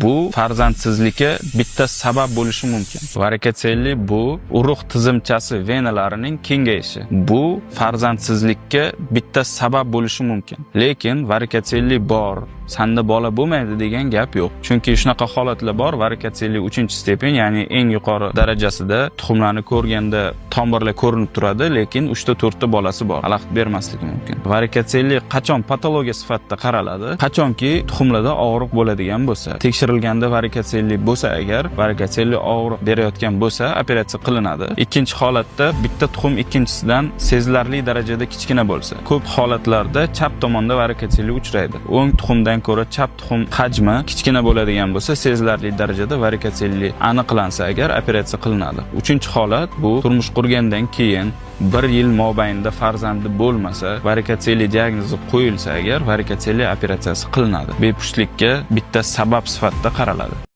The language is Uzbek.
Bu farzandsizlikka bitta sabab bo'lishi mumkin. Varikotseli bu urug' tizimchasi venalarining kengayishi. Bu farzandsizlikka bitta sabab bo'lishi mumkin. Lekin varikotseli bor, sanda bola bo'lmaydi degan gap yo'q. Chunki shunaqa holatlar bor, varikotseli 3-степень, ya'ni eng yuqori darajasida tuxumlarni ko'rganda tomirlar ko'rinib turadi, lekin 3 ta 4 ta bolasi bor. Xalaqit bermasligi mumkin. Varikotseli qachon patologiya sifatida qaraladi? Qachonki tuxumlarda og'riq bo'ladigan bo'lsa, tekshirilganda varikotseli bo'lsa agar, varikotseli og'riq berayotgan bo'lsa, operatsiya qilinadi. Ikkinchi holatda bitta tuxum ikkinchisidan sezilarli darajada kichkina bo'lsa, ko'p holatlarda chap tomonda varikotseli uchraydi. O'ng tuxumdan ko'ra chap tuxum hajmi kichkina bo'ladigan bo'lsa, sezilarli darajada varikotseli aniqlansa agar, operatsiya qilinadi. Uchinchi holat bu turmush qurgandan keyin bir yil mobaynida farzandi bo'lmasa, varikotseli diagnozi qo'yilsa agar, varikotseli operatsiyasi qilinadi. Bepushtlikka bitta sabab sifatida qaraladi.